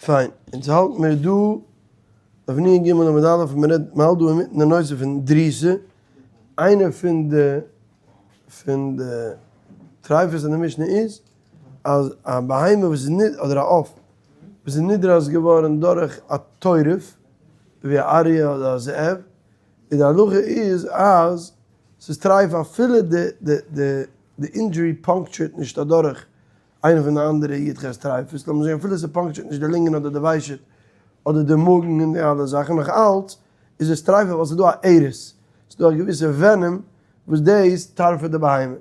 פיין, אונז האלט מיר דא אויף נ ג עמוד א', און מ'רעדט, מ'האלט דא אינמיטן די נושא פון דריסה, איינע פון די פון די טרייפות אין די משנה איז, אז א בהמה וואס איז ניד אדער א עוף וואס איז נדרס געווארן דורך א טורף, ווי א אריה אדער א זאב, איז די הלכה איז אז ס'איז טרייף אפילו די די די די injury puncture ט נישט אדורך איינע פון די אנדערע י ח טרייפות, לאמיר זאגן אפילו ס' puncture ט נישט די לונגען אדער די ושט אדער די מאגן און די אלע זאכן, נאך אלץ איז עס טרייפה ווייל ס'איז דא א ארס, ס'איז דא א געוויסע venom וואס דאס טרפ'עט די בהמה.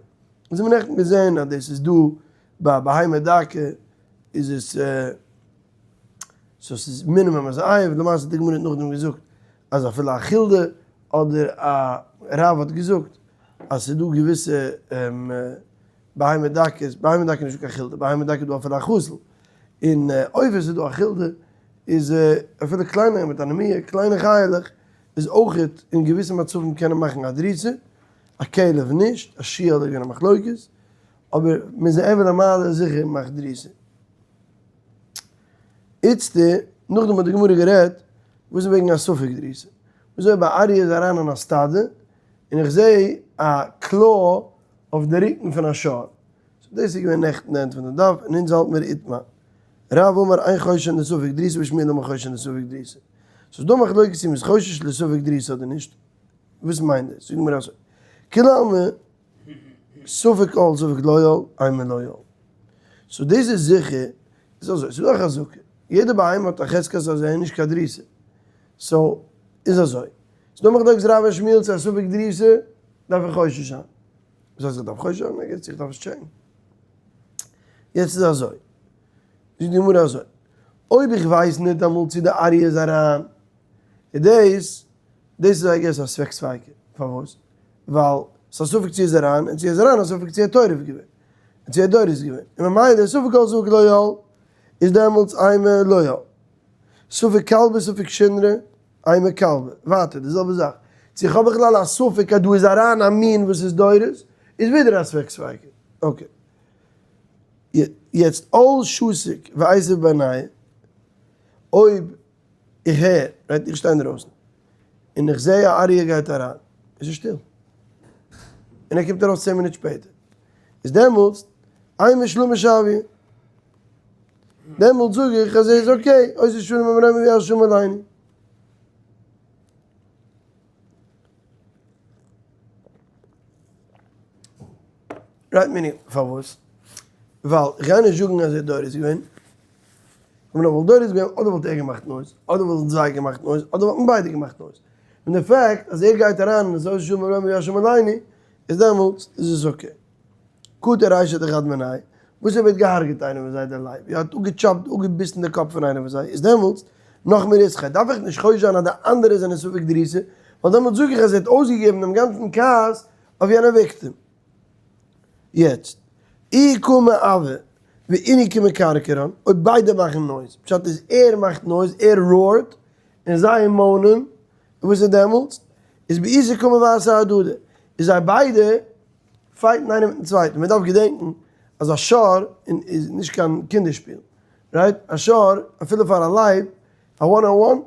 אונז האבן נעכטן געזען אז דאס איז דא ביי בהמה דקה איז עס so ס'איז מינימום אז איי, למעשה האט די גמרא נאכדעם געזאגט אז אפילו א חולדה אדער א רב האט געזאגט אז ס'איז דא געוויסע בהמה דקה, בהמה דקה איז נישטא קיין חולדה, בהמה דקה איז דא אפילו א חזל, און אויב עס איז דא א חולדה איז אפילו קליינע מיט א נמיה, קליינע חיה'לעך איז אויכעט אין געוויסע מצבים קענען מאכן א דריסה, א כלב נישט, א שועל איז געווען א מחלוקת, אבער מזאב ולמעלה איז זיכער מאכט דריסה. איצטער, נאכדעם האט די גמרא גערעדט וואס איז וועגן א ספק דריסה, וואס אויב א אריה איז אריין אין א סטאדע און איך זעה א claw אויף די רוקן פון א שור. so דאס איז געווען נעכטן די end פון די דף, און אונז האלט מיר איתמר. רב אמר אין חוששין לספק דריסה ושמואל אמר חוששין לספק דריסה. ס'איז דא מחלוקת צו מ'איז חושש לספק דריסה אדער נישט. וואס מיינט דאס? זאגט מיר אזוי. כולי עלמא ספק על ספק לא על, אימא לא על. so דאס איז זיכער, איז אזוי, ס'איז דא א חזקה. יעדע בהמה האט א חזקת אז ער איז נישט קיין דריסה. so איז אזוי. ס'איז דא מחלוקת רב און שמואל צו א ספק דריסה דארף איך חושש זיין. וואס הייסט איך דארף חושש זיין? איך דארף עס טשעקן. יעצט איז אזוי, זאגט די גמרא אזוי, אויב איך ווייס ניטאמאל צו די אריה איז אריין, איז דאס, דאס איז I guess א ספק ספיקא, פארוואס? ווייל ס'איז א ספק צו איז אריין, און צו איז אריין א ספק צו ער האט טורף געווען, און צו ער האט דורס געווען, און ממילא ספק על ספק לא על, איז דעמאלטס אימא לא על. ספק כלבא ספק שינרא, אימא כלבא, ווייטער די זעלבע זאך, צו איך האב בכלל א ספק אז דא איז אריין א מין וואס איז דורס, איז ווידער א ספק ספיקא. okay. יעצט על שתיק ואיתיב בינייהו, אויב איך הער, right, איך שטיי אינדרויסן, און איך זע א אריה גייט אריין, עס איז שטיל, און ער קומט ארויס צען מינוט שפעטער, איז דעמאלטס אימא שלמא שויא. דעמאלט זאג איך אז ער איז okay, עושה שלום במרומיו הוא השומר עלינו. right meaning פארוואס? ווייל איך גיי נישט זאגן אז ער דורס געווען, אויב ער וואלט דורס געווען אדער וואלט ער געמאכט noise, אדער וואלטן זיי געמאכט noise, אדער וואלטן ביידע געמאכט noise. און די fact אז ער גייט אריין און איז עושה שלום במרומיו הוא השומר עלינו, איז דעמאלטס איז עס okay. קטע רישא דחד מינייהו, וואס אויב ער האט געהארגעט איינעם פון זיי דער לייב, ער האט אפגעטשאפט אפגעביסן די קאפ פון איינעם פון זיי, איז דעמאלטס נאך מער איז ח דארף איך נישט חושש זיין אז די אנדערע זענען ספק דריסה, ווייל דעמאלטס זאג איך אז ער האט אויסגעגעבן דעם גאנצן כעס אויף יענע victim. יעצט, אי קא מעוי ואינהו קא מקרקרן, אויב ביידע מאכן noise, פשט איז ער מאכט noise, ער roar ט, און זיי moan ען, און וואס איז דעמאלטס? איז בעיסה קא מבאסי אהדדי, איז זיי ביידע fight ן איינער מיטן צווייטן, מען דארף געדענקן אז א שור איז נישט קיין קינדער שפיל, right? א שור אפילו פאר א לייב, א one on one,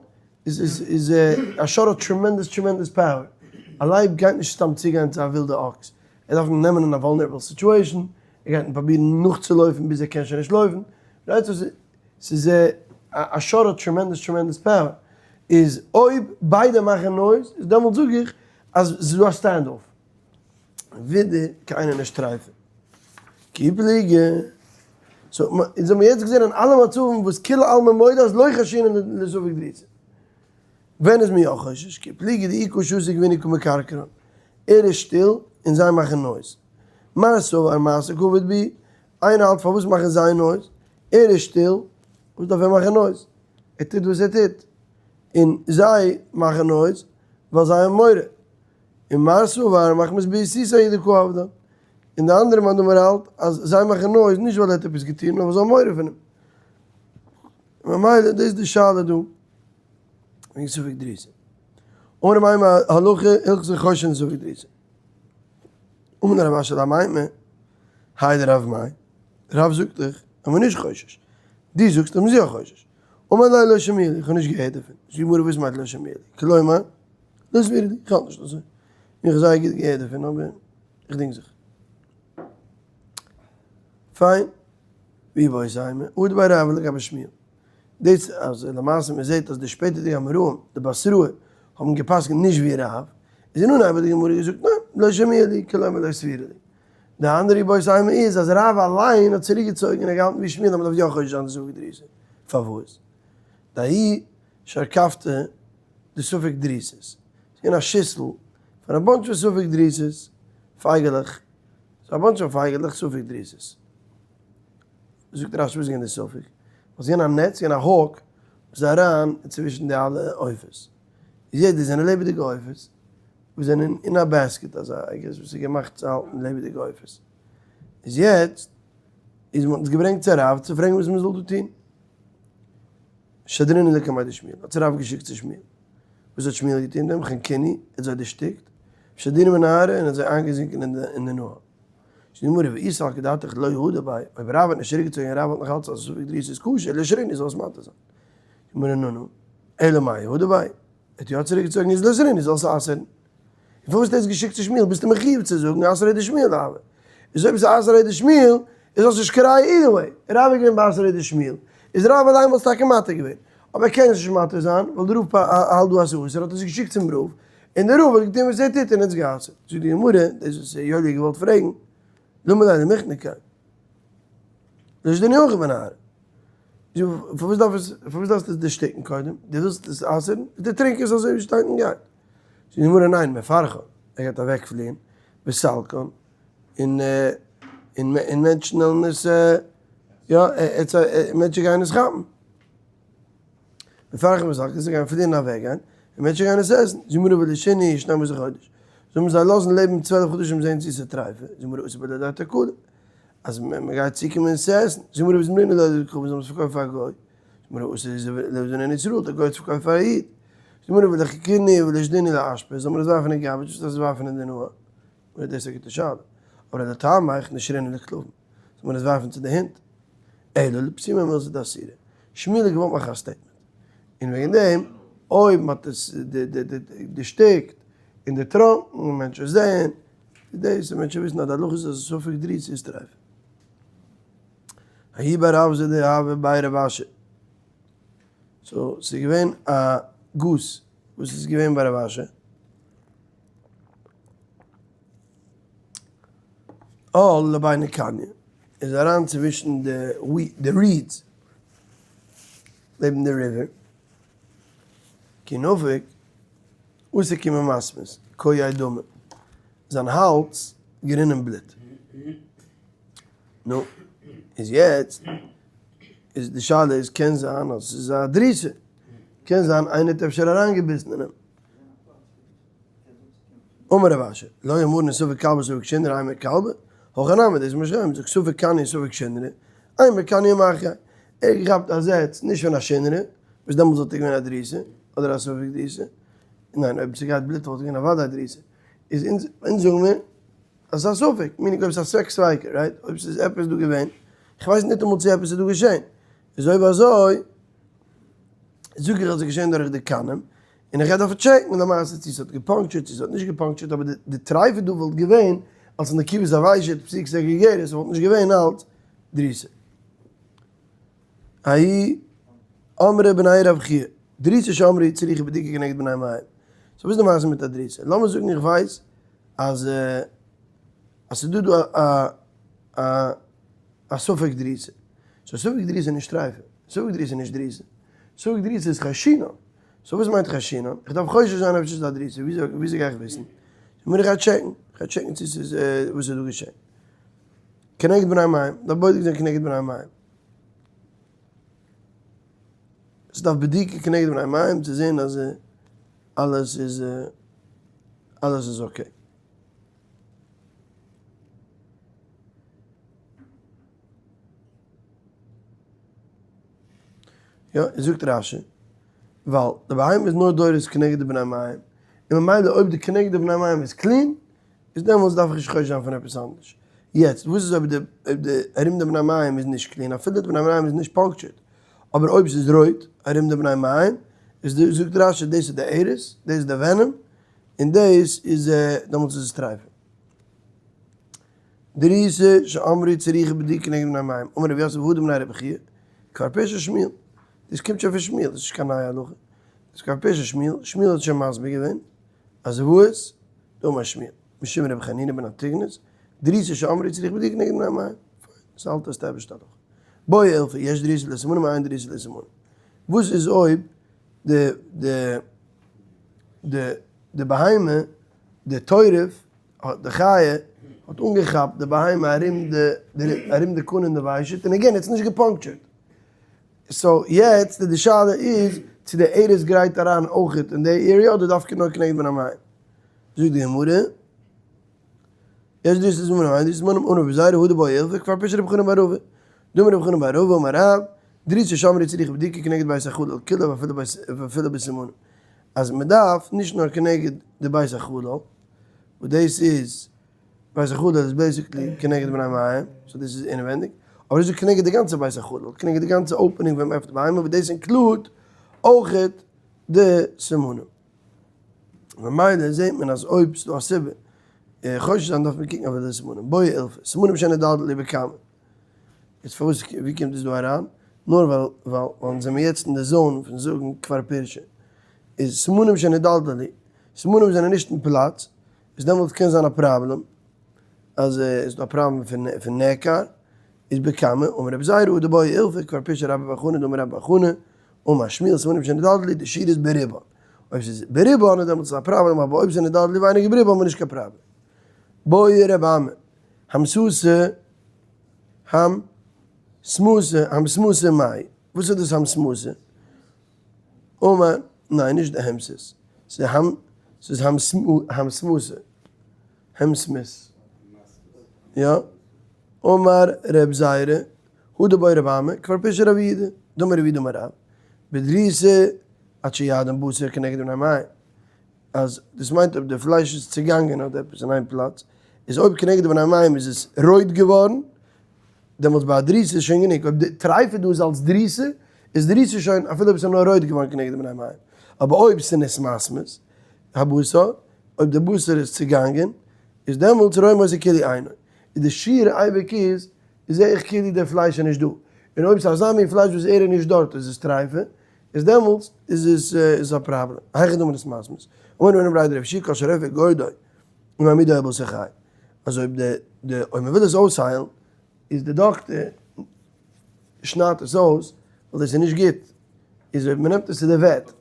איז איז איז א שור האט tremendous tremendous power, א לייב גייט נישט סתם צוגיין צו א ווילדע אקס, ער דארף אים נעמען אין א vulnerable situation, ער גייט אים פרובירן נאכצולויפן ביז ער קען שוין נישט לויפן, right? ס'איז א שור האט tremendous tremendous power, איז אויב ביידע מאכן noise, איז דעמאלטס זאג איך אז ס'איז דא א stand off. ווידער קיינער נישט טרייפען. כי פליגי. so אונז האבן יעצט געזען אין אלע מצבים וואס כולי עלמא מודה אז לא חיישינן לספק דריסה. ווען איז מען יא חושש? כי פליגי דאי קא שתיק ואינהו קא מקרקרן. ער איז שטיל און זיי מאכן noise. מר סבר מעשה כבוד בהו. איינער האלט פארוואס מאכן זיי noise? ער איז שטיל, וואס דארף ער מאכן noise? ער טוט וואס ער טוט. און זיי מאכן noise ווייל זיי האבן מורא. און מר סבר מחמת ביעתותא הוא דקא עבדן, און די אנדערע מאן דאמר האלט אז זיי מאכן noise נישט ווייל ער האט עפעס געטון נאר ווייל זיי האבן מורא פון אים. ממילא דאס איז די שאלה דא וועגן ספק דריסה. אמר רב מימר הלכה הלכתא חוששין לספק דריסה. אמר רב אשי לאמימר, האי דרב מאי, רב זאגט דאך אז מ'איז נישט חושש, דו זאגסט אז מ'איז יא חושש. אמר ליה לא שמיע לי, איך האב נישט געהערט דערפון. זאגט די גמרא וואס מיינט לא שמיע לי? כלומר, לא סבירא לי, איך האלט נישט אזוי. איך האב זייער גוט געהערט דערפון אבער איך דינג זיך. פיין. ואיבעית אימא, הדר ביה רב לגבי שמואל. דאס אז למעשה מען זעט אז די שפעטערדיגע אמוראים, די בתראי, האבן גע'פסק'נט נישט ווי רב, איז אין אנהייב האט די גמרא געזאגט ניין, לא שמיע לי, כלומר לא סבירא לי. די אנדערע איבעית אימא איז אז רב אליין האט צוריק געצויגן און ער געהאלטן ווי שמואל אז מען דארף יא חושש זיין די ספק דריסה. פארוואס? דהאי שרקפתא דספק דריסות. ס'איז געווען א שיסל פון א bunch פון ספק דריסות, פייגעלעך. ס'איז א bunch פון פייגעלעך ספק דריסות. זאגט רשי וואס איז געווען די ספק? ווייל ס'איז געווען א נעץ, געווען א hook וואס איז אריין צווישן די אלע עופות. יעדער זענען לעבעדיגע עופות וואס זענען אין א basket אזא I guess וואס איז געמאכט צו האלטן לעבעדיגע עופות. איז יעצט איז מען האט עס געברענגט צו רב צו פרעגן וואס מען זאל דא טון. שדרינהו לקמיה דשמואל האט רב געשיקט צו שמואל. וואס האט שמואל געטון דעם חנקינהו? ער האט זיי דערשטיקט. שדרינהו בנהרא און האט זיי איינגעזינקען אין די נהר. זאגט די גמרא ואי סלקא דעתך לא הדר ביה, אויב רב האט נישט צוריקגעצויגן און רב האט נאך אלץ א ספק דריסה איז כשר, לישרינהו זאל עס מתיר זיין. זאגט די גמרא נו נו, אלא מאי הדר ביה, ער האט יא צוריקגעצויגן איז לישרינהו זאל עס אסר'ן. און פארוואס האט ער עס געשיקט צו שמואל ביסטו מחיוב צו זאגן אתריה דשמואל הוה. איז אויב ס'איז אתריה דשמואל איז דאס נישט קיין ראיה either way, רב איז געווען באתריה דשמואל, איז רב אליין וואלט עס טאקע מתיר געווען, אבער ער קען עס נישט מתיר זיין ווייל די רב האלט דא אז ס'איז אסור האט ער עס געשיקט צום רב, און דער רב האט געטון וואס ער טוט און האט עס גע'אסר'ט. זאגט די גמרא, דאס וואס יואלי האט געוואלט פרעגן, למה ליה למחנקיה? לישדרינהו הכי בנהרא. פארוואס דארף עס, פארוואס דארפסטו עס דערשטיקן קודם? דו ווילסט עס אסר'ן? דערטרינק עס אזוי ווי שטייט און גייט. זאגט די גמרא, ניין, מפרכן, ער גייט אוועקפליען, וסלקן, און און מענטשן וועלן עס, יא, מענטשן גייען עס כאפן. מפרכין וסלקין, זיי גייען פליען און אוועקגיין, און מענטשן גייען עס עסן. זאגט די גמרא ולישרינהו שנים עשר חודש. זאל מען זיי לאזן לעבן 12 חדשים זען צו עס איז טרייפה. זאגט די גמרא אתי ביה לידי תקלה. אז מען גייט צוקומען עס צו עסן. זאגט די גמרא וזמרינהו לעובד כוכבים זאל מען עס פארקויפן פאר א גוי. זאגט די גמרא אתי לזבנינהו ישראל, דער גוי האט עס פארקויפט פאר א איד. זאגט די גמרא וליחכינהו ולישדרינהו לאשפה, זאל מען עס ווארפן אין garbage, וואס דארפסטו עס ווארפן אין די נהר? גמרא דאס איז א גוטע שאלה. אבער לטעמיך נישרינהו לכלבים, זאל מען עס ווארפן צו די הינט? אלא לפסומי מילתא דאסירא. שמואל האט געוואלט מאכן א statement. און וועגן דעם, אויב מען האט עס דערשטיקט און דערטראנקן און מענטשן זעען, איז דאס אז מענטשן וויסן אז די הלכה איז אז ספק דריסה איז טרייף. ההוא בר אווזא דהוה בי רב אשי. so ס'איז געווען א goose וואס איז געווען ביי רב אשי. על לבי נקניא איז אריין צווישן די reeds לעבן די river, כי נפיק אתא כי ממסמס קויי דמא, זיין האלז גערינען בלוט. נו, איז יעצט איז די שאלה איז קען זיין אז ס'איז א דריסה, קען זיין איינער האט אפשר אריינגעביסן אין אים. אמר רב אשי, לא אמרן ספק כלבא ספק שינרא אימא כלבא, הכא נמי דאס משה רבינו זאגט ספק קניא ספק שינרא, אימא קניא מחיה, ער האט געכאפט א זעץ נישט פון א שינרא, וואס דעמאלטס וואלט ער געווען א דריסה, אדער א ספק דריסה, ניין אויב ס'גייט בלוט וואלט ער געווען אוודאי א דריסה, איז אונז אונז זאגן מיר אז ס'איז א ספק, meaning אויב ס'איז א ספק ספיקא, right? אויב ס'איז עפעס דא געווען, כ'ווייס ניטאמאל צו עפעס איז דא געשען, איז אויב אזוי זאג איך אז ס'איז געשען דורך די קנים, און איך גיי דארפן טשעקן למעשה צו ס'האט געפאנקטשערט צו ס'האט נישט געפאנקטשערט, אבער די טרייפה דא וואלט געווען אלס נקיבות הוושט פסיק סגרגרת, ס'וואלט נישט געווען אלס דריסה. ההיא אמרי בני רב חייא, דריסה שאמרו צריכה בדיקה כנגד בני מעיים. so וואס איז די מעשה מיט א דריסה? לאמיר זאגן איך ווייס אז אז ס'איז דא דא א א א ספק דריסה. so ספק דריסה איז נישט טרייפה. ספק דריסה איז נישט דריסה. ספק דריסה איז חיישינן. so וואס מיינט חיישינן? איך דארף חושש זיין אויב ס'איז א דריסה. וויאזוי גיי איך וויסן? מיר איך גיי טשעקן. איך גיי טשעקן צו ס'איז וואס איז דא געשען. כנגד בני מעיים. דארף בודק זיין כנגד בני מעיים. ס'דארף בדיקה כנגד בני מעיים צו זען אז אלעס איז אלעס איז okay. יא, זאגט רשי, ווייל די בהמה איז נאר דורס כנגד די בני מעיים, און ממילא אויב די כנגד די בני מעיים איז clean, איז דעמאלטס דארף איך נישט חושש זיין פון עפעס אנדערש. יעצט, וואס איז אויב די אויב די ארום די בני מעיים איז נישט clean, אפילו די בני מעיים איז נישט punctured, אבער אויב ס'איז רויט ארום די בני מעיים, איז די, זאגט רש"י דאס איז די ארס, דאס איז די venom, און דאס איז דעמאלטס איז עס טרייפה. דריסה שאמרו צריכה בדיקה נגד בני מעיים, אמר רב יוסף הא דמני רבי חייא, כבר פירשה שמואל, דאס קומט שוין פון שמואל, דאס איז נישט קיין נייע הלכה, דאס כבר פירשה שמואל, שמואל האט שוין מסביר געווען אז וואס, דאמר שמואל, משום רבי חנינא בן אנטיגנוס, דריסה שאמרו צריכה בדיקה נגד בני מעיים, פיין, ס'איז אלטע established הלכה. בעי אילפא, יש דריסה לסימנים אין דריסה לסימנים. וואס איז אויב די די די די בהמה, די טורף, די חיה, האט אנגעכאפט די בהמה ארום די ארום די קנה און די ושט, און again האט עס נישט גע puncture ט. so יעצט די שאלה איז צו די ארס גרייט אריין אויכעט אין די area אדער דווקא נאר כנגד בני מעיים. זאגט די גמרא, יש דריסה לסימנים אין דריסה לסימנים, אמר רבי זירא הא דבעי אילפא כבר פירשה רבי חנא בר רבא, דאמר רבי חנא בר רבא אמר רב, דריסה שאמרו צריכה בדיקה כנגד בית החלל כולו ואפילו בסימנים. אז מען דארף נישט נאר כנגד די בית החלל, וואס דאס איז בית החלל איז basically כנגד בני מעיים, so דאס איז אינעווענדיג, אבער דאס איז כנגד די גאנצע בית החלל, כנגד די גאנצע opening ווען מען עפנט בהמה, וואס דאס include אויכעט די סימנים. ממילא זעט מען אז אויב ס'דא א סיבה חושש זיין דארף מען קוקן אויף די סימנים. בעי אילפא, סימנים שנדלדלו בכמה. יעצט פארוואס ווי קומט דאס דא אריין? נאר ווייל ווייל אונז זעמיר יעצט אין די zone פון זאגן כבר פירשה. איז סימנים שנדלדלו, סימנים זענען נישט אין פלאץ, איז דעמאלטס קען זיין א פראבלעם אז עס איז דא א פראבלעם פון פון נעקר, איז בכמה, אמר רבי זירא הא דבעי אילפא כבר פירשה רבה בר חנה דאמר רבה בר חנה, אמר שמואל סימנים שנדלדלו די שיעור איז ברובן, אויב ס'איז ברובן איז דעמאלטס איז א פראבלעם אבער אויב ס'איז נדלדלו ווייניגער ברובן איז נישט קיין פראבלעם. בעי רבי אמי, המסתא המסמתא המסמתא מאי, וואס איז דאס המסמתא? אמר, ניין נישט די המסות, ס'איז המ, ס'איז המסמתא, המסמס, יא, אמר ר' זירא, הא דבעי רבי אמי, כבר פירשה רב יהודה, דאמר רב יהודה אמר רב, בדריסה עד שיאדם בשר כנגד בני מעיים, אז דאס מיינט אויב די פלייש איז צעגאנגען אדער עפעס אין איין פלאץ, איז אויב כנגד בני מעיים איז עס רויט געווארן, דעמאלטס ביי א דריסה איז שוין גענוג, אויב די טרייפה דא איז אלס דריסה, איז דריסה שוין אפילו אויב עס איז נאר רויט געווארן כנגד די בני מעיים. אבער אויב ס'איז נתמסמס הבשר, אויב די בשר איז צעגאנגען, איז דעמאלטס רואים אותו כאילו אינו. איז די שיעור אייביג איז, זעה איך כאילו די פלייש איז נישט דא. און אויב ס'איז אזא מין פלייש וואס ער איז נישט דארט איז עס טרייפה, איז דעמאלטס איז עס איז א פראבלעם. היכי דמי נתמסמס? אמר רב הונא בריה דרב יהושע כל שהרופא גורדו ומעמידו על בשר חי. אז אויב די די אויב מ'וויל עס אויסהיילן איז די דאקטער שניידט עס אויס ווייל דאס איז נישט גוט, איז אויב מ'נעמט עס צו די vet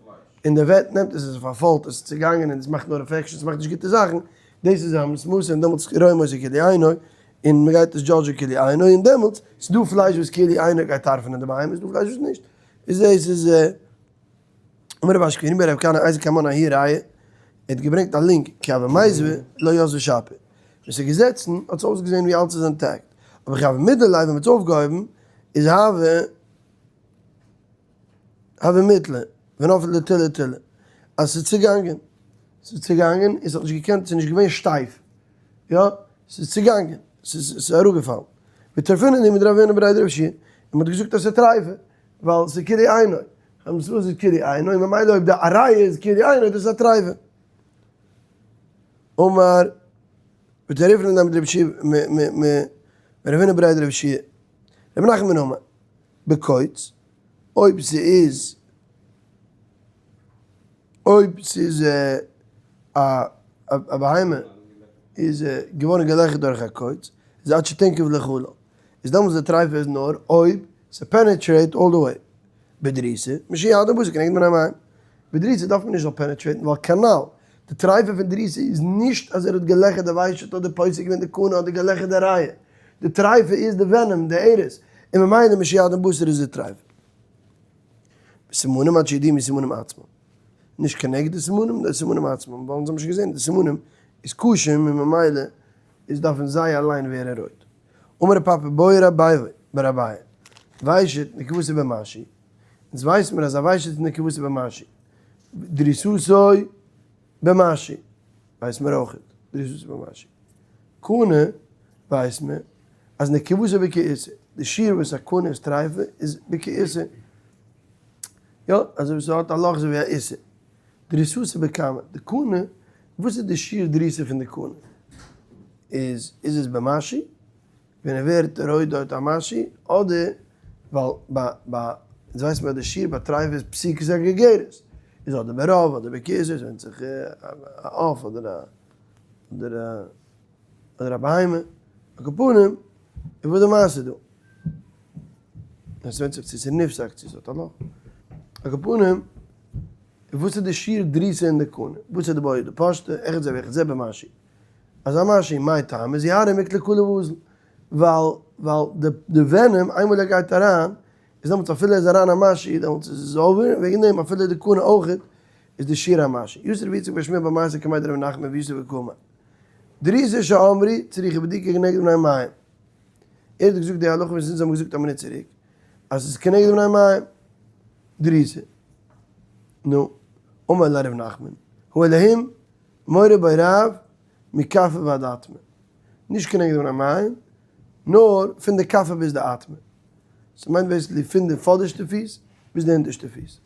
און די vet נעמט עס עס איז פארפוילט עס איז צעגאנגען און עס מאכט נאר infection עס מאכט נישט גוטע זאכן, דאס איז המסמתא און דעמאלטס רואים אותו כאילו אינו און מ'גייט עס judge ן כאילו אינו און דעמאלטס ס'דא פלייש וואס כאילו אינו גייט טרפ'ענען די בהמה ס'דא פלייש וואס נישט, איז דאס איז. אמר רב אשכנזי בר רב כהנא אייזיק קאמאן אהי' ראיה, ער האט געברענגט א link כי הוה מיתבא לא יתבי שפיר, ווען ס'איז געזעצן האט עס אויסגעזען ווי אלץ איז intact, אבער כי הוה מידלי ליה ווען מ'האט עס אויפגעהויבן איז הוה הוה מיתלא ונפל לתילי תילי, אז ס'איז צוגאנגען, ס'איז צוגאנגען און ס'האט נישט געקענט, ס'איז נישט געווען שטייף, יא, ס'איז צוגאנגען, ס'איז אראפגעפאלן, וטרפינן ליה מדרב הונא בריה דרב יהושע, און מ'האט געזאגט אז ס'איז טרייפה. ווייל ס'איז כאילו אינו, המסמס איז כאילו אינו, און ממילא אויב די עריה איז כאילו אינו דאס איז א טרייפה. אמר, וטרפינן ליה מדרב יהושע מרב הונא בריה דרב יהושע, רב נחמן אמר, בקוץ, אויב ס'איז, אויב ס'איז א א בהמה איז געווארן געלעכערט דורך א קוץ, איז עד שתנקב לחלל. איז דעמאלטס די טרייפה איז נאר אויב ס' penetrate all the way. בדריסה, משיעד הבשר כנגד בני מעיים. בדריסה דארף מען נישט זאל penetrate ן ווייל כנ"ל, די טרייפה פון דריסה איז נישט אז ער האט געלעכערט די ושט אדער פוסק געווען די קנה אדער געלעכערט די ריאה. די טרייפה איז די venom, די ארס, און ממילא משיעד הבשר איז די טרייפה. בסימנים עד שידומו סימנים עצמם. נישט כנגד די סימנים, די סימנים עצמם, ווייל אונז האבן שוין געזען די סימנים איז קשים און ממילא איז דארפן זיי אליין ווערן רויט. אמר ר' פפא בעי ר' אביי בר אביי, ושט נקבתו במשהו, אונז ווייס מיר אז א ושט איז נקבתו במשהו, דריסתו במשהו, ווייס מיר אויך, דריסתו במשהו. קנה ווייס מיר אז נקבתו בכאיסר, די שיעור וואס א קנה איז טרייפה איז בכאיסר. יא, אזוי ווי ס'האט א לאך אזוי ווי א איסור. דריסותא בכמה, די קנה, וואס איז די שיעור דריסה פון די קנה? איז איז עס במשהו, ווען ער ווערט רויט דארט א משהו, אדער ווייל ביי ביי אונז ווייסן מיר אז די שיעור ביי טרייף איז פסיקת הגרגרת, איז אדער ברוב אדער בכיס, עס ווענדט זיך א עוף אדער א אדער א אדער א בהמה, על כל פנים איז וואס די מעשה דא? עס ווענדט זיך צו ס'איז נפסק צו ס'האט א לאך. על כל פנים, וואס איז די שיעור דריסה אין די קנה? וואס איז די בוי די פשטא, אחד זה ואחד זה במשהו. אזא משהו, מאי טעמא, איז יערה מקלקולא ואזיל. ווייל ווייל די די venom איינמאל ער גייט אריין, איז דעמאלטס אפילו ער איז אריין א משהו, דעמאלטס איז עס over, וועגן דעם אפילו די קנה אויכעט איז די שיעור א משהו. יתיב רב יצחק בר שמואל בר מרתא קמיה דרב נחמן ויתיב וקאמר. דריסה שאמרו צריכה בדיקה כנגד בני מעיים. ער האט געזאגט די הלכה וואס אונז האבן געזאגט א מינוט צוריק, אז עס איז כנגד בני מעיים. דריסה. נו, אמר ליה רב נחמן, הא אלהים מורה ביה רב מכפה ועד אטמא. נישט כנגד בני מעיים, נאר פון די כפה ביז די אטמא. ס'מיינט basically פון די פאדערשטע פיס ביז די הינטערשטע פיס.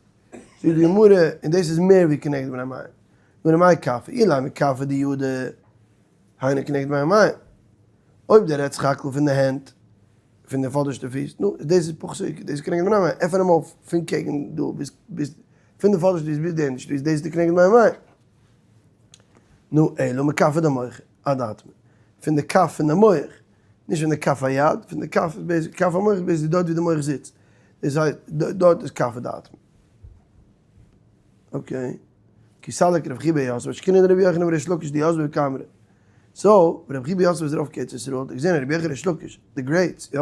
זאגט די גמרא, און דאס איז מער ווי כנגד בני מעיים. גמרא מאי כפה, אילימא מכפה דידא, היינו כנגד בני מעיים. אויב דו רעדסט סך הכל פון די הענט, פון די פאדערשטע פיס, נו, דאס איז פחות, דאס איז כנגד בני מעיים, עפען אים אויף פון קעגן דא ביז, ביז, פון די פאדערשטע פיס ביז די הינטערשטע פיס, דאס איז די כנגד בני מעיים. נו, אלא מכף דמוחא עד אטמא, פון די כף פון די מח, נישט פון די כף היד, פון די כף, כף המח איז דארט ווי די מח זיצט, דאס הייסט, דארט איז כף דאטמא. okay. כי סליק רב חייא בר יוסף, אשכחינהו דרבי יוחנן וריש לקיש דיתבי וקאמרי. so, רב חייא בר יוסף איז ארויף קיין ארץ ישראל, האט ער געזען רבי יוחנן ריש לקיש, די greats, יא,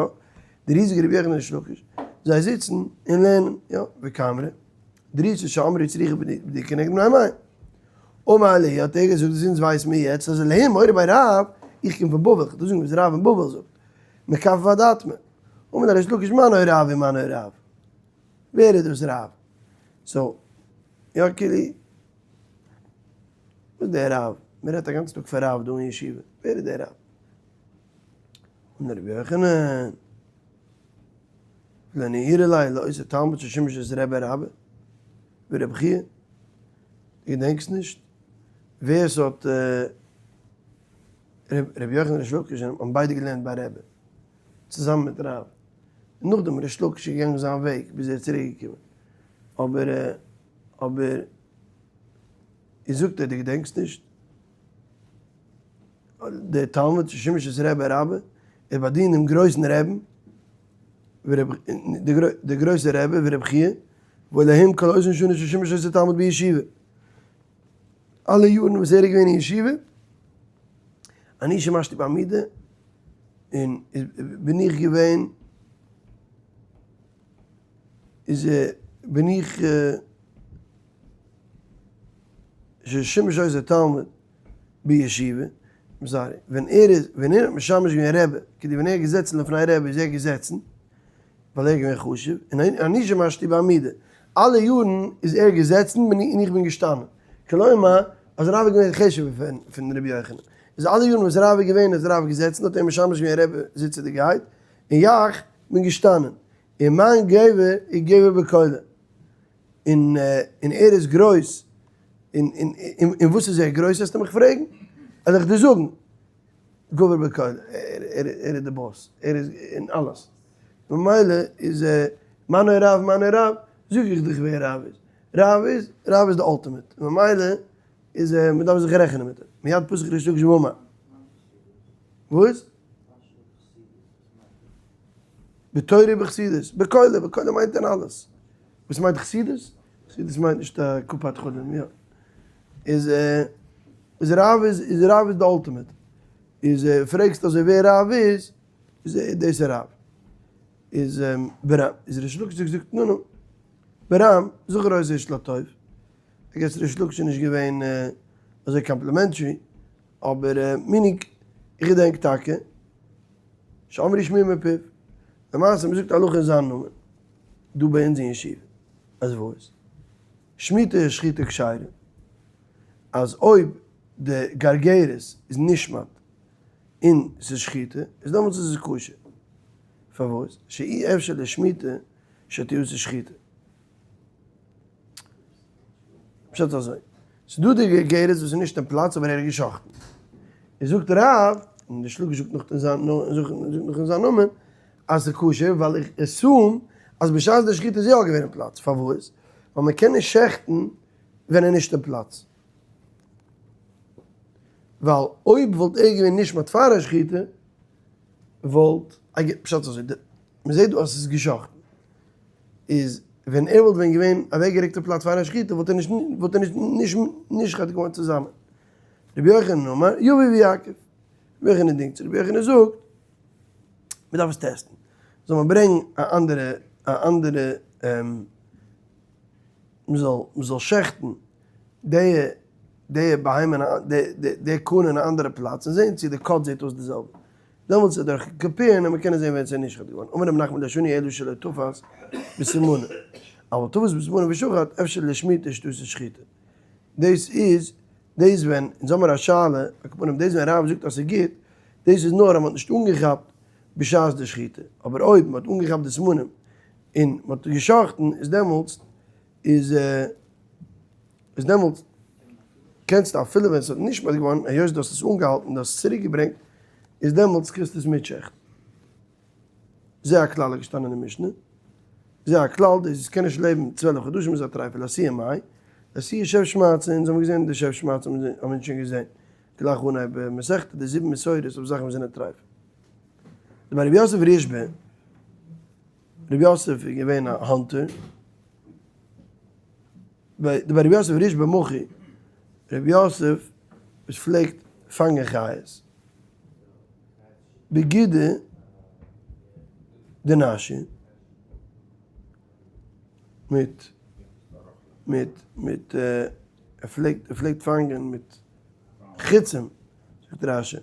די ריזיגע רבי יוחנן ריש לקיש, זיי זיצן און לערנען, יא, וקאמרי, דריסה שאמרו צריכה בדיקה כנגד בני מעיים. אמר להו האט ער געזאגט, דאס אונז ווייסן מיר יעצט אז אלהים מורה ביה רב, איך קום פון בבל, איך דארף זאגן וואס רב אין בבל זאגט, מכף ועד אטמא. אמר ליה ריש לקיש מנו רב ומנו רב. ווער איז דאס רב? so, יא כאילו, וואס איז דער רב? מען רעדט א גאנצן טאג פון רב דא אין ישיבה, ווער איז דער רב? אמר רבי יוחנן, לא נהירו ליה לאותו תלמיד ששימש את רבי רבה ורבי חייא, דו געדענקסט נישט ווער ס'האט רבי יוחנן און ריש לקיש האבן ביידע געלערנט ביי רבי צוזאמען מיט רב, און נאכדעם איז ריש לקיש געגאנגען זיין וועג ביז ער איז צוריק געקומען, אבער אבער איז זאגט ער דו געדענקסט נישט? דער תלמיד ששימש את רבי רבה, ער באדינט דעם גרויסן רעבן, דער גרויסער רבי ורבי חייא, ואלהים כל אותן שנים ששימש אותו תלמיד בישיבה. אלע יארן וואס ער איז געווען אין ישיבה, אני שמשתי בעמידה, און בין איך געווען, איז בין איך ששימש אותו תלמיד בישיבה, sorry, ווען ער איז, ווען ער האט משמש געווען רבי, כדי ווען ער איז געזעצן לפני רבי איז ער געזעצן, ווייל ער איז געווען חשוב, און אני שמשתי בעמידה, אלע יארן איז ער געזעצן און איך בין געשטאנען, כלומר אז רב איז געווען חשוב'ער פון רבי יוחנן, איז אלע יארן וואס רב איז געווען איז רב געזעצן האט ער משמש געווען רבי זיצעדיגעהייט, און יאך בין געשטאנען, און מיין גבר איז גבר בכולא, און און ער איז גרויס, און און און וואס איז ער גרויס וועסטו מיך פרעגן? וועל איך דיר זאגן, גבר בכולא, ער ער איז די boss, ער איז אין אלעס, ממילא איז מנו רב מנו רב, זאג איך דיך ווער רב איז, רב איז, רב איז די ultimate, ממילא איז מען דארף זיך רעכענען מיט אים, מיד פתח ריש לקיש ואמר. וואס? בתורה ובחסידות, בכולא, בכולא מיינט אין אלעס. וואס מיינט חסידות? חסידות מיינט נישט א קופת חולים, יא. איז איז רב איז איז רב איז די ultimate. איז פרעגסט אזוי ווער רב איז, איז דאס איז רב. איז ברם, איז ריש לקיש האט געזאגט נו נו. ברם, זכור אותו איש לטוב. I guess ריש לקיש איז נישט געווען אזוי complimentary, אבער meaning איך געדענק טאקע שאמרו שמועה מפיו, למעשה מ'זאגט הלכה אין זיין נאמען דא ביי אונז אין ישיבה, אז וואס? שמיטה איז שחיטה כשרה, אז אויב די גרגרת איז נשמט און ס'איז שחיטה, איז דעמאלטס איז עס כשר, פארוואס? שאי אפשר לשמיטה שתיעשה שחיטה. פשט אזוי, ס'איז דא די גרגרת וואס איז נישט אין פלאץ אבער ער האט געשחט'ן. איז זאגט רב, און די שלאגער זאגט נאך אין זיין זאגט נאך אין זיין נאמען, אז ס'איז כשר ווייל איך assume אז בשעת די שחיטה איז יא געווען אין פלאץ. פארוואס? ווייל מ'קען נישט שעכטן ווען ער נישט אין פלאץ. ווייל אויב וואלט ער געווען נשמט פאר א שחיטה וואלט, פשט אזוי, מ'זעט דא אז ס'איז געשחט'ן. איז ווען ער וואלט ווען געווען אוועקגערוקט אין פלאץ פאר א שחיטה וואלט ער נישט וואלט ער נישט נשחט געווארן צוזאמען. רבי יוחנן אמר יביא ויעכב. רבי יוחנן דינגט זיך, רבי יוחנן זאגט מען דארף עס טעסטן. זאל מען ברענגן א אנדערע א אנדערע מען זאל מען זאל שעכטן די די בהמה די קנה אין א אנדערע פלאץ און זען צו די cut זעט אויס די זעלבע. דעמאלטס איז דורך קאפירן און מ'קען עס זען ווען ס'איז נשחט געווארן. אמר רב נחמן לא שנו אלא שלא תפס בסימנא, אבל תפס בסימנא ושחט אפשר לשמיטה שתעשה שחיטה. דאס איז דאס ווען אונז האמיר א שאלה, על כל פנים דאס ווען רב זאגט אז ס'איז גוט, דאס איז נאר אז מ'האט נישט אנגעכאפט בשעת די שחיטה, אבער אויב מ'האט אנגעכאפט די סימנים און מ'האט געשחט'ן איז דעמאלטס איז איז דעמאלטס קענסטו אפילו ווען ס'האט נשמט געווארן, היות דו האסט עס אנגעהאלטן, דו האסט עס צוריק געברענגט, איז דעמאלטס קענסטו עס מיטשעכטן. זה הכלל איז געשטאנען אין משנה. זה הכלל, דאס עס קען נישט לעבן 12 חדשים איז א טרייפל, לאתויי מאי, לאתויי שב שמעתתא, אונז האבן געזען די שב שמעתתא האבן אונז שוין געזען, גלייך אנהייב מסכתא, די זיבן מסורות אויף זאכן וואס זענען טרייף. דבי רבי יוסף רישבא, רבי יוסף איז געווען א hunter, דבי רבי יוסף רישבא מחי, רבי יוסף וואס פלעגט פאנגען חיות, בגודא דנשא, מיט מיט מיט ער פלעגט ער פלעגט פאנגען מיט חיצים, זאגט רש"י,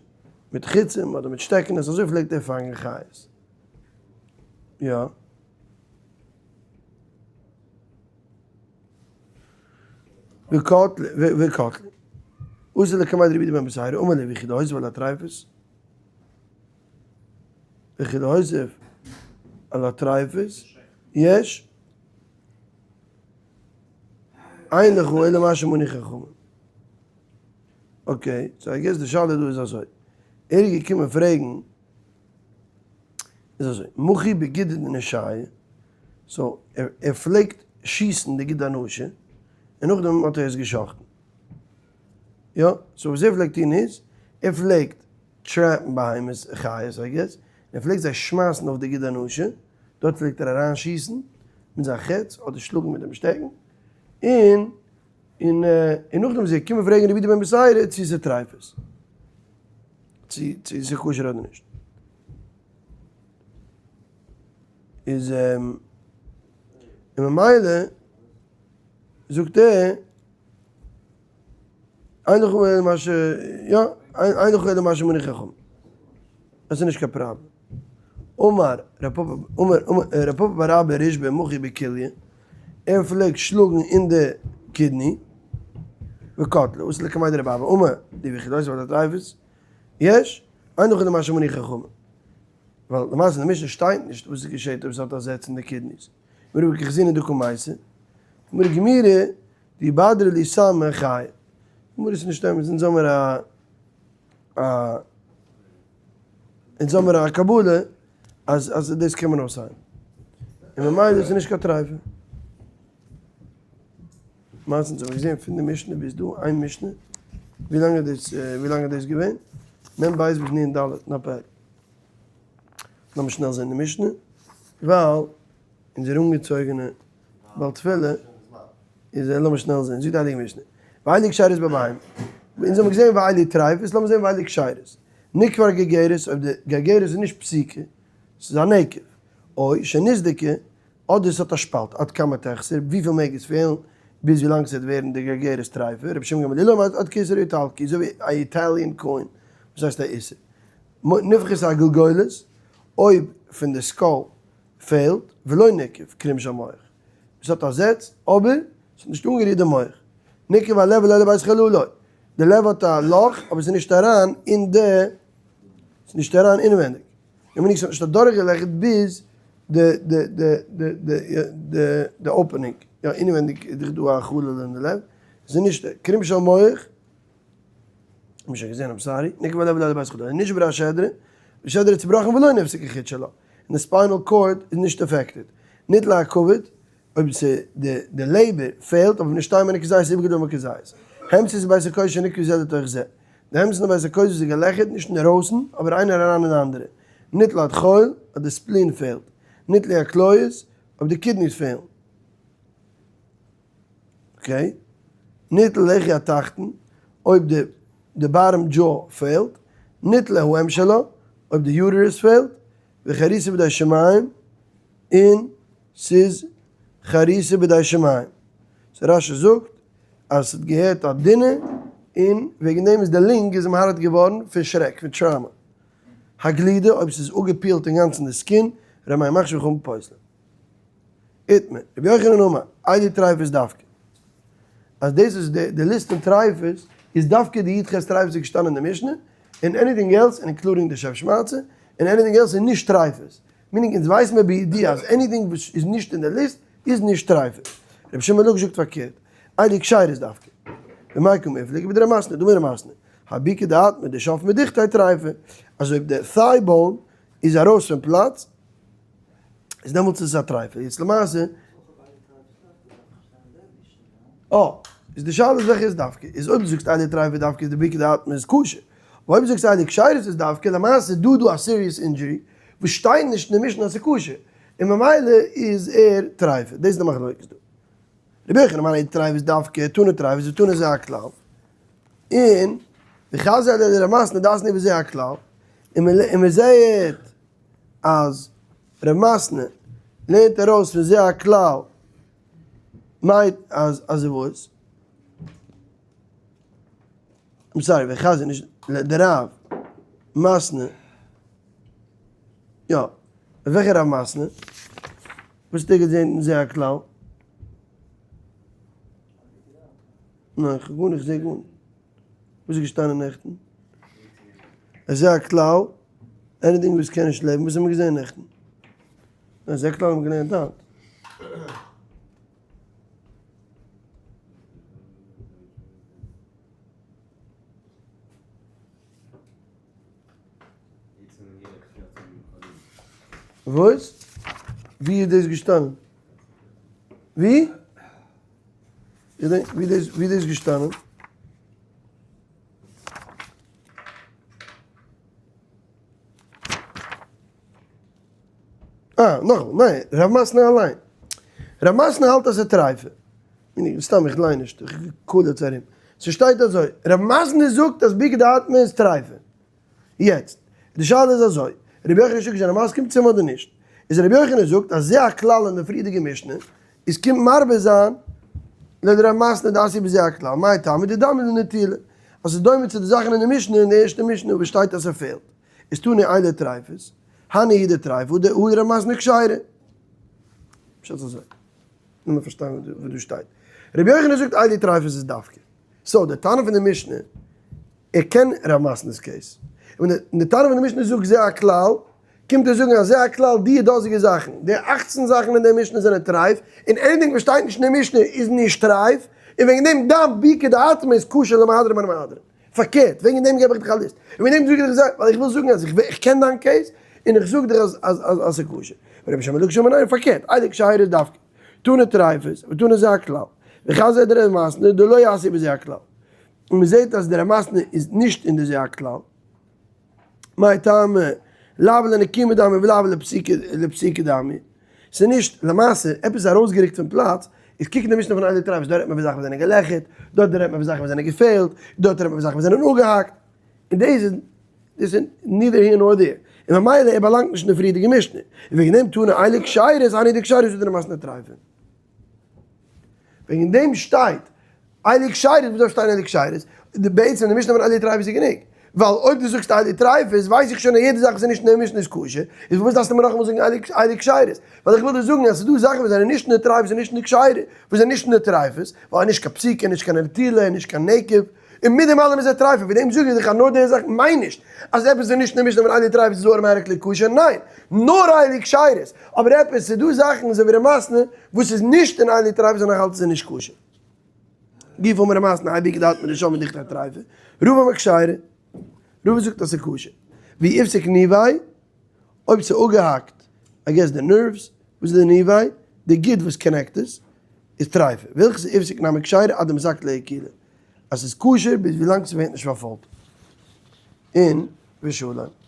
מיט חיצים אדער מיט שטעקענעס אזוי פלעגט ער פאנגען חיות, יא. וקטליה. אתא לקמיה דרבי יהודה בן בתירא אמר ליה וכי דהותיף על הטריפות וכי דהותיף על הטריפות יש אין לך אלא מה שמנו חכמים. okay, so I guess די שאלה דא איז אזוי. ער איז געקומען פרעגן איז אזוי, מחי בגודא דנשייא, so ער פלעגט שיסן די גיד הנשה, און נאכדעם האט ער עס געשחטן. יא, so וואס ער פלעגט טון איז, ער פלעגט trap ן בהמות, חיות I guess, און ער פלעגט זיי שמייסן אויף די גיד הנשה, דארט פלעגט ער אריין שיסן מיט זיין חץ, אדער שלאגן מיט דעם שטעקן, און און נאכדעם איז ער געקומען פרעגן רבי יהודה בן בתירא צו ס'איז טרייפות. צו צו ס'איז כשר אדער נישט. איז און ממילא זאגט ער אין לך אלא מה ש יא אין לך אלא מה שמנו חכמים. עס איז נישט קיין פראבלעם. אמר ר' פפא אמר ר' פפא בר אבא רישבא מחי בכליא ער פלעגט שלאגן אין די kidney וקטליה אתא לקמיה דרבי אבא אמר ליה וכי דהותיף על הטריפות יש אין לך אלא מה שמנו חכמים ווייל למעשה אין די משנה שטייט נישט וואס עס געשעט אויב עס האט א זעץ אין די kidneys גמרא כי חזינא דקא מייתי גמרא גמירי דאיבדרא להו סמא חייא גמרא איז נישט אמת אונז האמיר א א אונז האמיר א קבלה אז אז דאס קען מען אויסהיילן און ממילא איז עס נישט קיין טרייפה. למעשה אונז האבן געזען פון די משנה ביז דא איין משנה, ווי לאנג איז דאס ווי לאנג איז דאס געווען? מ ב ביז נ ד אין א פרק. לאמיר שנעל זען די משנה, ווייל אונזער אנגעצויגענע בעל תפילה איז לאמיר שנעל זען, זאגט די הייליגע משנה, ואלו כשרות בבהמה, אונז האבן געזען ואלו טריפות, לאמיר זען ואלו כשרות, נקבה גרגרת, אויב די גרגרת איז נישט פסוקה, ס'איז א נקב, או שנסדקה, אדער ס'האט א שפאלט, עד כמה תחסר, וויפיל מעג עס פעלן, ביז ווי לאנג ס'וועט ווערן די גרגרת טרייפה, רבי שמעון גמליאל אומר עד כאיסר האיטלקי, אזוי ווי א Italian coin, וואס הייסט א איסר. נפחת הגלגולת, אויב פון די skull פעלט, ולא ניקב, קרום של מח. עס האט א זעץ, אבער עס האט נישט אנגערירט די מח. ניקב הלב ולא לבית חללו. די לב האט א לאך, אבער עס איז נישט אריין אין די, עס איז נישט אריין אינעווענדיג. און מ'נישט האט נישט אדורכגעלעכערט ביז די די די די די די opening. יא, אינעווענדיג איז דאך דא א חלל אין די לב. ס'איז נישט קרום של מח, האב שוין געזען, I'm sorry, נקב הלב ליד בית חדרים, נשברה השדרה, די שדרה איז צובראכן ולא נפסק החוט שלה, און די spinal cord איז נישט affected, ניטלה הכבד, אויב די לעבער פעלט אבער נישט שטיין מער כזית איבערגעדומען כזית. המסית בית הכוסה שנקבו זה לתוך זה. די המסית אין בית הכוסה איז געלעכערט נישט אינדערויסן אבער איינער אריין אין די אנדערע. ניטלה הטחול אז די spleen פעלט. ניטלו הכליות אויב די kidneys פעלן. Okay. ניטל לחי התחתון אויב די די bottom jaw פעלט. ניטלה האם שלה אויב די uterus פעלט. וחריסה בידי שמים און ס'איז חריסה בידי שמים. So רש"י זאגט אז ס'האט געהערט א דינער און וועגן דעם איז די lung איז אים הארט געווארן פון שרעק, פון trauma. הגלידה אויב ס'איז אפגעפילט אינגאנצן די skin, ר' מאיר מכשיר וחכמים פוסלין. איתמר, רבי יוחנן אמר, אלו טריפות דווקא. אז דאס איז די ליסט פון טריפות איז דווקא די י"ח טריפות איז געשטאנען אין די משנה, און anything else, including די שב שמצה, און anything else איז נישט טריפות. Meaning אונז ווייסן מיר בידיעה אז anything וואס איז נישט אין די ליסט איז נישט טריפה. רבי שמעון לוק זאגט פארקערט, אלו כשרות דווקא. במאי קמיפלגי בדר' מתנה, דאמר ר' מתנה, הבוקה דאטמא דשף מדוכתיה טריפה, אז אויב די thigh bone איז ארויס פון פלאץ איז דעמאלטס איז עס א טריפה. יעצט למעשה. אה, איז די שאלה איז וועלכע איז דווקא, איז אויב דו זאגסט אלו טריפה דווקא איז די בוקה דאטמא איז כשר, אבער אויב דו זאגסט אלו כשרות איז דווקא, למעשה איז דא דא א serious injury וואס שטייט נישט אין די משנה אז ס'איז כשר, און ממילא איז ער טריפה, דאס איז די מחלוקת דא. רבי יוחנן אמר אלו טריפות דווקא, תנא טריפות ותנא זה הכלל, און וחזיא ליה לר' מתנה דאתני בזה הכלל, און מ'זעהט אז ר' מתנה לערנט ארויס פון זה הכלל מיינט אז אז וואס? I'm sorry, וחזיא נישט די רב מתנה יא, וועלכע רב מתנה? וואס האט ער געזעהן אין זה הכלל? ניין, כ'האב גארנישט, כ'זעה גארנישט. וואס איז געשטאנען נעכטן? זה הכלל, anything וואס קען נישט לעבן, וואס האבן מיר געזעהן נעכטן? ניין, זה הכלל האבן מיר געלערנט היינט. וואס? ווי איז דאס געשטאנען? ווי? ווי איז דאס געשטאנען? אה, נאכאמאל, ניין, רב מתנה אליין. רב מתנה האלט אז ס'איז טרייפה. סתם איך ליין נישט, איך קלעץ ארום. ס'שטייט אזוי, רב מתנה זאגט אז בוקה דאטמא איז טרייפה. יעצט, די שאלה איז אזוי, רבי יוחנן שוקל זענען מסכים צו אים אדער נישט? איז רבי יוחנן זאגט אז זה הכלל אין די פריערדיגע משנה, איז קומט מרבה זיין לדרב מתנה דאתי בזה הכלל, מאי טעמא דדמי לנטילה, אז ס'איז דומה צו די זאכן אין די משנה, אין די ערשטע משנה וואו שטייט אז ס'פעלט, איז תנא אלו טריפות, הני הוא דטריפה הא דרב מתנה כשרה. פשט אזוי. לאמיר פארשטיין וואס דא שטייט. רבי יוחנן זאגט אלו טריפות איז דווקא. So די תנא פון די משנה, ער קען רב מתנה'ס case. און די תנא פון די משנה זאגט זה הכלל, קומט ער זאגן אז זה הכלל די דאזיגע זאכן, די אכצן זאכן אין די משנה זענען טרייף, און anything וואס שטייט נישט אין די משנה איז נישט טרייף, און וועגן דעם דם בוקה דאטמא איז כשר למהדרין מן המהדרין. פארקערט, וועגן דעם געב איך דיך א ליסט. און וועגן דעם זאג איך דיך זיי, ווייל איך וויל זאגן אז איך קען דיין case, און איך זאג דיך אז אז אז ס'איז כשר. ורבי שמעון לוקש אמר ניין, פארקערט, אלו כשרות דווקא. תנא טריפות, ותנא זה הכלל. וחזיא דרב מתנה דלא אתי בזה הכלל. און מ'זעט אז דרב מתנה איז נישט אין די זה הכלל. מאי טעמא, לאו לנקימה דמי ולאו לפסיקה דמי. ס'איז נישט, למעשה, עפעס ארויסגערוקט פון פלאץ, איז קוק אין די משנה פון אלו טריפות, דארט רעדט מען פון זאכן וואס זענען געלעכערט, דארט רעדט מען פון זאכן וואס זענען געפעלט, דארט רעדט מען פון זאכן וואס זענען אפגעהאקט, און דאס איז, דאס איז neither here nor there, און ממילא ער באלאנגט נישט אין די פריערדיגע משנה, און וועגן דעם תנא אלו כשרות, הני דכשרות הא דרב מתנה טריפה. וועגן דעם שטייט אלו כשרות, וואס דארף שטיין אלו כשרות? בעצם די משנה פון אלו טריפות איז גענוג, ווייל אויב דו זאגסט אלו טריפות ווייס איך שוין אז יעדע זאך וואס איז נישט אין די משנה איז כשר, איז פארוואס דארפסטו מיר נאכאמאל זאגן אלו כשרות? ווייל איך וויל דיר זאגן אז ס'איז דא זאכן וואס זענען נישט אין די טריפות און נישט אין די כשרה, וואס זענען נישט אין די טריפות, ווייל נישט קיין פסיקה, נישט קיין נטילה, נישט קיין נקב, און מיט דעם אלעם איז ער טרייפה, וועגן דעם זאג איך דיך אז נאר די זאך מיין נישט אז עפעס איז נישט אין די משנה פון אלו טריפות איז automatically כשר, ניין, נאר אלו כשרות, אבער עפעס ס'איז דא זאכן אזוי ווי ר' מתנה וואס איז נישט אין אלו טריפות און נאך אלץ איז ער נישט כשר. גופא אמר ר' מתנה האי בקעה דאת מרשם מדכתא טריפה, רבא אמר כשרה, רבא זאגט אז ס'איז כשר. ואי איפסיק ניביה, אויב ס'איז אפגעהאקט, I guess די nerves, וואס איז די ניביה? די גיד וואס connect עס, איז טריפה. והלכתא איפסיק נמי כשרה עד דמתקלי עיקולא. אז ס'איז כשר ביז ווילאנג ס'ווערט נישט פארפוילט. און ושלום.